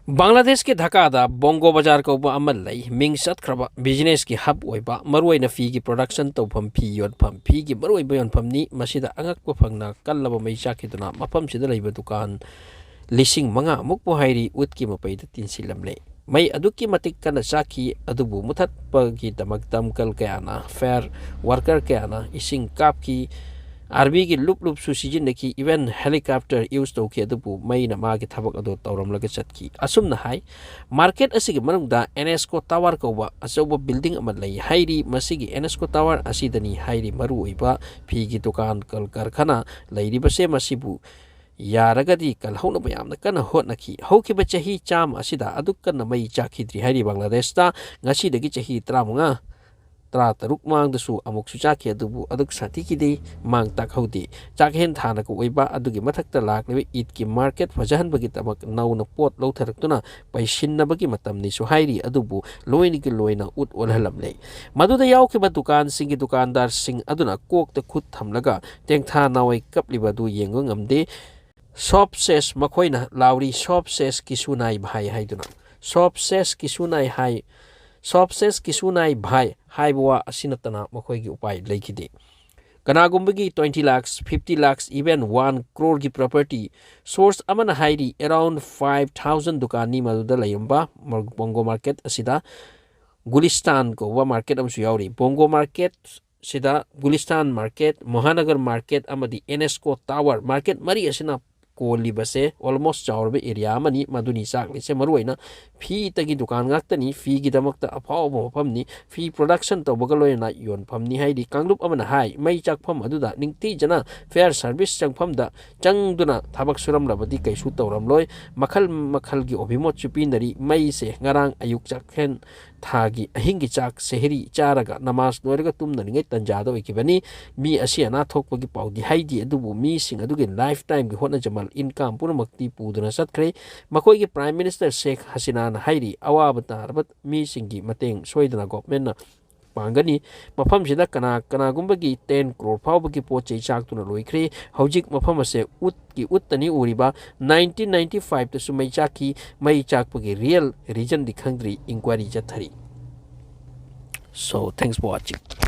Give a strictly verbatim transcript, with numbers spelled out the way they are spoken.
ꯕꯪꯒ꯭ꯂꯥꯗꯦꯁꯀꯤ ꯙꯥꯀꯥꯗ ꯕꯣꯡꯒꯣ ꯕꯖꯥꯔ ꯀꯧꯕ ꯑꯃ ꯂꯩ꯫ ꯃꯤꯡ ꯆꯠꯈ꯭ꯔꯕ businessꯀꯤ hub ꯑꯣꯏꯕ, ꯃꯔꯨꯑꯣꯏꯅ ꯐꯤꯒꯤ production ꯇꯧꯐꯝ, ꯐꯤ ꯌꯣꯟꯐꯝ, ꯐꯤꯒꯤ ꯃꯔꯨꯑꯣꯏꯕ ꯌꯣꯟꯐꯝꯅꯤ꯫ ꯃꯁꯤꯗ ꯑꯉꯛꯄ ꯐꯪꯅ ꯀꯜꯂꯕ ꯃꯩ ꯆꯥꯛꯈꯤꯗꯨꯅ ꯃꯐꯝꯁꯤꯗ ꯂꯩꯕ ꯗꯨꯀꯥꯟ ꯂꯤꯁꯤꯡ ꯃꯉꯥ ꯃꯨꯛꯄꯨ ꯍꯥꯏꯔꯤ ꯎꯠꯀꯤ ꯃꯄꯩꯗ ꯇꯤꯟꯁꯤꯜꯂꯝꯂꯦ꯫ ꯃꯩ ꯑꯗꯨꯛꯀꯤ ꯃꯇꯤꯛ ꯀꯟꯅ ꯆꯥꯛꯈꯤ, ꯑꯗꯨꯕꯨ ꯃꯨꯊꯠꯄꯒꯤꯗꯃꯛ ꯗꯃꯀꯜ ꯀꯌꯥꯅ, fire worker ꯀꯌꯥꯅ ꯏꯁꯤꯡ ꯀꯥꯞꯈꯤ꯫ Armyꯒꯤ ꯂꯨꯞ ꯂꯨꯞꯁꯨ ꯁꯤꯖꯤꯟꯅꯈꯤ, even helicopter use ꯇꯧꯈꯤ, ꯑꯗꯨꯕꯨ ꯃꯩꯅ ꯃꯥꯒꯤ ꯊꯕꯛ ꯑꯗꯨ ꯇꯧꯔꯝꯂꯒ ꯆꯠꯈꯤ꯫ ꯑꯁꯨꯝꯅ ꯍꯥꯏ, market ꯑꯁꯤꯒꯤ ꯃꯅꯨꯡꯗ ꯑꯦꯅꯦꯁꯀꯣ Tower ꯀꯧꯕ ꯑꯆꯧꯕ building ꯑꯃ ꯂꯩ ꯍꯥꯏꯔꯤ꯫ ꯃꯁꯤꯒꯤ ꯑꯦꯅꯦꯁꯀꯣ Tower ꯑꯁꯤꯗꯅꯤ ꯍꯥꯏꯔꯤ ꯃꯔꯨꯑꯣꯏꯕ ꯐꯤꯒꯤ ꯗꯨꯀꯥꯟ, ꯀꯜ ꯀꯔꯈꯥꯅ ꯂꯩꯔꯤꯕꯁꯦ꯫ ꯃꯁꯤꯕꯨ ꯌꯥꯔꯒꯗꯤ ꯀꯜꯍꯧꯅꯕ ꯌꯥꯝꯅ ꯀꯟꯅ ꯍꯣꯠꯅꯈꯤ꯫ ꯍꯧꯈꯤꯕ ꯆꯍꯤ ꯆꯥꯝꯃ ꯑꯁꯤꯗ ꯑꯗꯨꯛ ꯀꯟꯅ ꯃꯩ ꯆꯥꯛꯈꯤꯗ꯭ꯔꯤ ꯍꯥꯏꯔꯤ ꯕꯪꯒ꯭ꯂꯥꯗꯦꯁꯇ꯫ ꯉꯁꯤꯗꯒꯤ ꯆꯍꯤ ꯇꯔꯥꯃꯉꯥ, ꯇꯔꯥꯇꯔꯨꯛ ꯃꯃꯥꯡꯗꯁꯨ ꯑꯃꯨꯛꯁꯨ ꯆꯥꯛꯈꯤ, ꯑꯗꯨꯕꯨ ꯑꯗꯨꯛ ꯁꯥꯊꯤꯈꯤꯗꯦ, ꯃꯥꯡ ꯇꯥꯛꯍꯧꯗꯦ꯫ ꯆꯥꯛꯍꯦꯟ ꯊꯥꯅꯒ ꯑꯣꯏꯕ ꯑꯗꯨꯒꯤ ꯃꯊꯛꯇ ꯂꯥꯛꯂꯤꯕ ꯏꯗꯀꯤ market ꯐꯖꯍꯟꯕꯒꯤꯗꯃꯛ ꯅꯧꯅ ꯄꯣꯠ ꯂꯧꯊꯔꯛꯇꯨꯅ ꯄꯩꯁꯤꯟꯅꯕꯒꯤ ꯃꯇꯝꯅꯤꯁꯨ ꯍꯥꯏꯔꯤ, ꯑꯗꯨꯕꯨ ꯂꯣꯏꯅꯒꯤ ꯂꯣꯏꯅ ꯎꯠ ꯑꯣꯜꯍꯜꯂꯝꯂꯦ꯫ ꯃꯗꯨꯗ ꯌꯥꯎꯈꯤꯕ ꯗꯨꯀꯥꯟꯁꯤꯡꯒꯤ ꯗꯨꯀꯥꯟꯗꯥꯔꯁꯤꯡ ꯑꯗꯨꯅ ꯀꯣꯛꯇ ꯈꯨꯠ ꯊꯝꯂꯒ ꯇꯦꯡꯊꯥ ꯅꯥꯋꯩ ꯀꯞꯂꯤꯕ ꯑꯗꯨ ꯌꯦꯡꯕ ꯉꯝꯗꯦ꯫ "ꯁꯣꯞ ꯁꯦꯁ", ꯃꯈꯣꯏꯅ ꯂꯥꯎꯔꯤ, "ꯁꯣꯞ ꯁꯦꯁ ꯀꯤꯁꯨ ꯅꯥꯏ ꯚꯥꯏ" ꯍꯥꯏꯗꯨꯅ꯫ "ꯁꯣꯞ ꯁꯦꯁ ꯀꯤꯁꯨ ꯅꯥꯏ ꯍꯥꯏ, ꯁꯣꯞ ꯁꯦꯁ ꯀꯤꯁꯨ ꯅꯥꯏ ꯚꯥꯏ" ꯍꯥꯏꯕ ꯋꯥ ꯑꯁꯤ ꯅꯠꯇꯅ ꯃꯈꯣꯏꯒꯤ ꯎꯄꯥꯏ ꯂꯩꯈꯤꯗꯦ꯫ ꯀꯅꯥꯒꯨꯝꯕꯒꯤ twenty lakhs, fifty lakhs, even one crore ꯒꯤ property꯫ Source ꯑꯃꯅ ꯍꯥꯏꯔꯤ, around five thousand ꯗꯨꯀꯥꯟꯅꯤ ꯃꯗꯨꯗ ꯂꯩꯔꯝꯕ ꯕꯣꯡꯒꯣ market ꯑꯁꯤꯗ꯫ ꯒꯨꯂꯤꯁꯇꯥꯟ ꯀꯧꯕ market ꯑꯃꯁꯨ ꯌꯥꯎꯔꯤ꯫ ꯕꯣꯡꯒꯣ market ꯁꯤꯗ ꯒꯨꯂꯤꯁꯇꯥꯟ market, ꯃꯍꯥꯅꯒꯔ market ꯑꯃꯗꯤ ꯑꯦꯅꯦꯁꯀꯣ Tower market ꯃꯔꯤ ꯑꯁꯤꯅ ꯀꯣꯜꯂꯤꯕꯁꯦ almost ꯆꯥꯎꯔꯕ area ꯑꯃꯅꯤ꯫ ꯃꯗꯨꯅꯤ ꯆꯥꯛꯂꯤꯁꯦ꯫ ꯃꯔꯨꯑꯣꯏꯅ ꯐꯤꯇꯒꯤ ꯗꯨꯀꯥꯟ ꯉꯥꯛꯇꯅꯤ꯫ ꯐꯤꯒꯤꯗꯃꯛꯇ ꯑꯐꯥꯎꯕ ꯃꯐꯝꯅꯤ꯫ ꯐꯤ production ꯇꯧꯕꯒ ꯂꯣꯏꯅꯅ ꯌꯣꯟꯐꯝꯅꯤ ꯍꯥꯏꯔꯤ꯫ ꯀꯥꯡꯂꯨꯞ ꯑꯃꯅ ꯍꯥꯏ, ꯃꯩ ꯆꯥꯛꯐꯝ ꯑꯗꯨꯗ ꯅꯤꯡꯊꯤꯖꯅ fire service ꯆꯪꯐꯝꯗ ꯆꯪꯗꯨꯅ ꯊꯕꯛ ꯁꯨꯔꯝꯂꯕꯗꯤ ꯀꯩꯁꯨ ꯇꯧꯔꯝꯂꯣꯏ꯫ ꯃꯈꯜ ꯃꯈꯜꯒꯤ ꯑꯣꯚꯤꯃꯣꯠꯁꯨ ꯄꯤꯅꯔꯤ꯫ ꯃꯩꯁꯦ ꯉꯔꯥꯡ ꯑꯌꯨꯛ ꯆꯥꯛꯍꯦꯟ ꯊꯥꯒꯤ ꯑꯍꯤꯡꯒꯤ ꯆꯥꯛ ꯁꯦꯍꯔꯤ ꯆꯥꯔꯒ ꯅꯃꯥꯖ ꯂꯣꯏꯔꯒ ꯇꯨꯝꯅꯔꯤꯉꯩ ꯇꯟꯖꯥꯗ ꯑꯣꯏꯈꯤꯕꯅꯤ꯫ ꯃꯤ ꯑꯁꯤ ꯑꯅꯥ ꯊꯣꯛꯄꯒꯤ ꯄꯥꯎꯗꯤ ꯍꯥꯏꯗꯦ, ꯑꯗꯨꯕꯨ ꯃꯤꯁꯤꯡ ꯑꯗꯨꯒꯤ lifetimeꯒꯤ ꯍꯣꯠꯅꯖꯃꯜ, income ꯄꯨꯝꯅꯃꯛꯇꯤ ꯄꯨꯗꯨꯅ ꯆꯠꯈ꯭ꯔꯦ꯫ ꯃꯈꯣꯏꯒꯤ Prime Minister ꯁꯦꯈ ꯍꯁꯤꯅꯥꯅ ꯍꯥꯏꯔꯤ, ꯑꯋꯥꯕ ꯇꯥꯔꯕ ꯃꯤꯁꯤꯡꯒꯤ ꯃꯇꯦꯡ ꯁꯣꯏꯗꯅ governmentꯅ ꯄꯥꯡꯒꯅꯤ꯫ ꯃꯐꯝꯁꯤꯗ ꯀꯅꯥ ꯀꯅꯥꯒꯨꯝꯕꯒꯤ ten crore ꯐꯥꯎꯕꯒꯤ ꯄꯣꯠ ꯆꯩ ꯆꯥꯛꯇꯨꯅ ꯂꯣꯏꯈ꯭ꯔꯦ꯫ ꯍꯧꯖꯤꯛ ꯃꯐꯝ ꯑꯁꯦ ꯎꯠꯀꯤ ꯎꯠꯇꯅꯤ ꯎꯔꯤꯕ꯫ Nineteen ninety five ꯇꯁꯨ ꯃꯩ ꯆꯥꯛꯈꯤ꯫ ꯃꯩ ꯆꯥꯛꯄꯒꯤ real reason ꯗꯤ ꯈꯪꯗ꯭ꯔꯤ, inquiry ꯆꯠꯊꯔꯤ꯫ So, thanks for watching.